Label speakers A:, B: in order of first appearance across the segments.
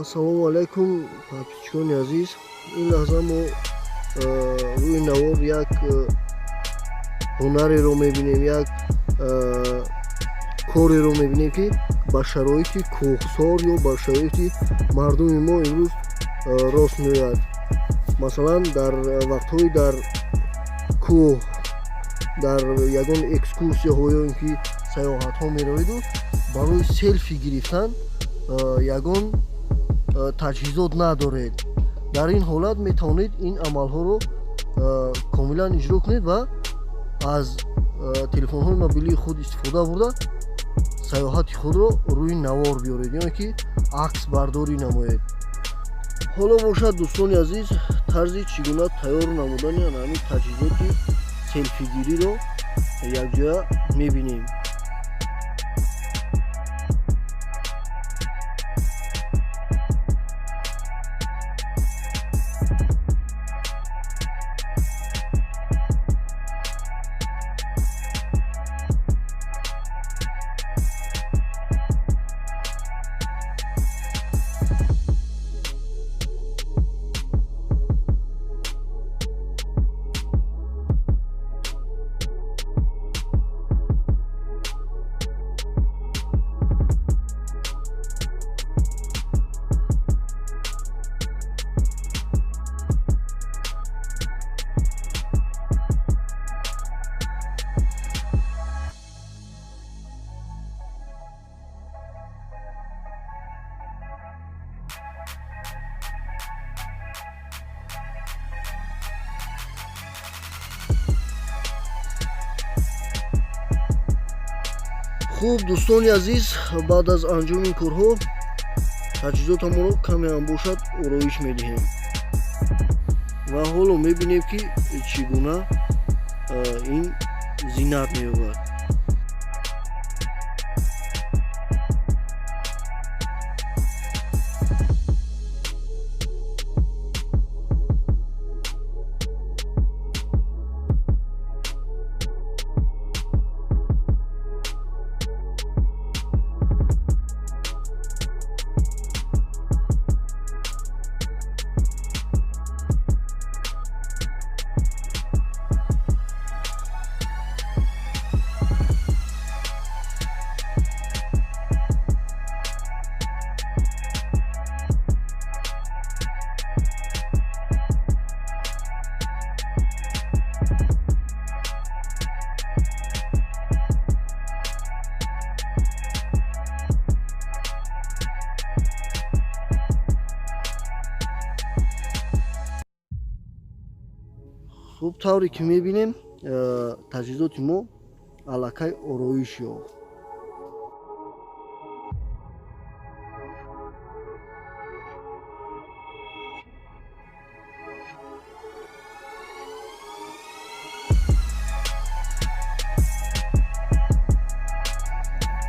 A: Ассалому алайкум, подписчикони азиз. Ин лаҳза мо рӯи навор як ҳунареро мебинем, як кореро мебинем, ки ба шароити кӯҳсор ё ба шароити мардуми мо имрӯз рост меояд. Масалан, дар вақтҳои дар кӯҳ, дар ягон экскурсияҳо ё ин ки саёҳатҳо мераведу барои селфи гирифтан ягон таҷҳизот надоред. Дар ин ҳолат метавонед ин амалҳоро комилан иҷро кунед ва аз телефонҳои мобилии худ истифода бурда, саёҳати худро рӯи навор биёред ё ки аксбардорӣ намоед. Ҳоло бошад, дӯстони азиз, тарзи чӣ гуна тайёр намудани ҳамин таҷҳизоти селфигириро якҷоя мебинем. Хуб, дӯстони азиз, баъд аз анҷоми ин корҳо таҷҳизотамонро каме ҳам бошад ороиш медиҳем ва ҳоло мебинем, ки чӣ гуна ин зинат меёбад. Хуб, тавре ки мебинем, таҷҳизоти мо аллакай ороиш ёфт.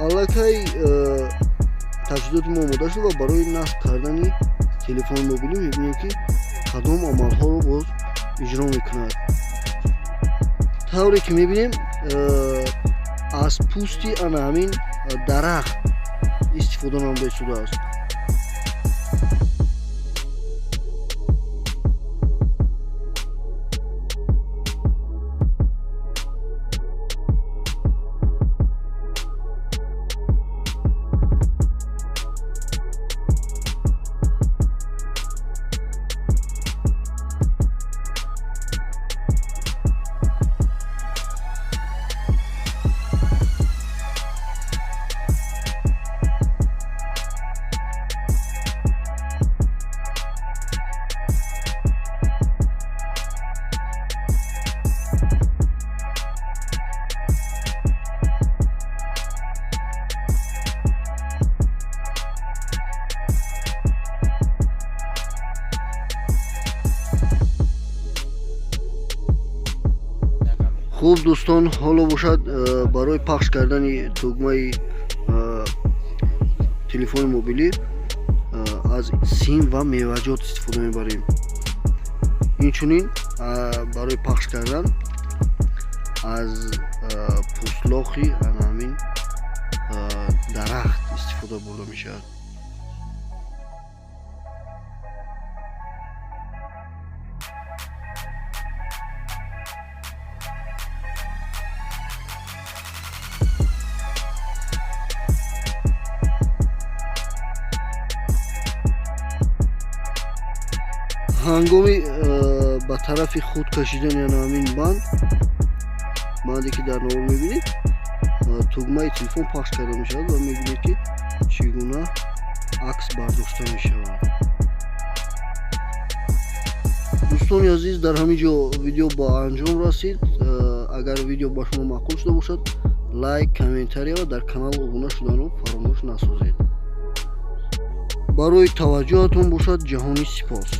A: Аллакай таҷҳизоти мо омода шуд ва барои насб кардани телефони мобилӣ мебинем, ки кадом амалҳоро боз иҷро мекунад. Тавре ки мебинем, аз пӯсти ана ҳамин дарахт истифода намуда истодааст. Хуб, дӯстон, ҳоло бошад, барои пахш кардани тугмаи телефони мобилӣ аз сим ва меваҷот истифода мебарем. Инчунин барои пахш кардан аз пӯстлохи ана ҳамин дарахт истифода бурда мешавад. Ҳангоми ба тарафи худ кашидани ана ҳамин банд, банде ки дар навор мебинед, тугмаи телефон пахш карда мешавад ва мебинед, ки чӣ гуна акс бардошта мешавад. Дӯстони азиз, дар ҳамин ҷо видео ба анҷом расид. Агар видео ба шумо маъқул шуда бошад, лайк, комментария ва дар канал обуна шуданро фаромӯш насозед. Барои таваҷҷӯҳатон бошад ҷаҳонӣ сипос.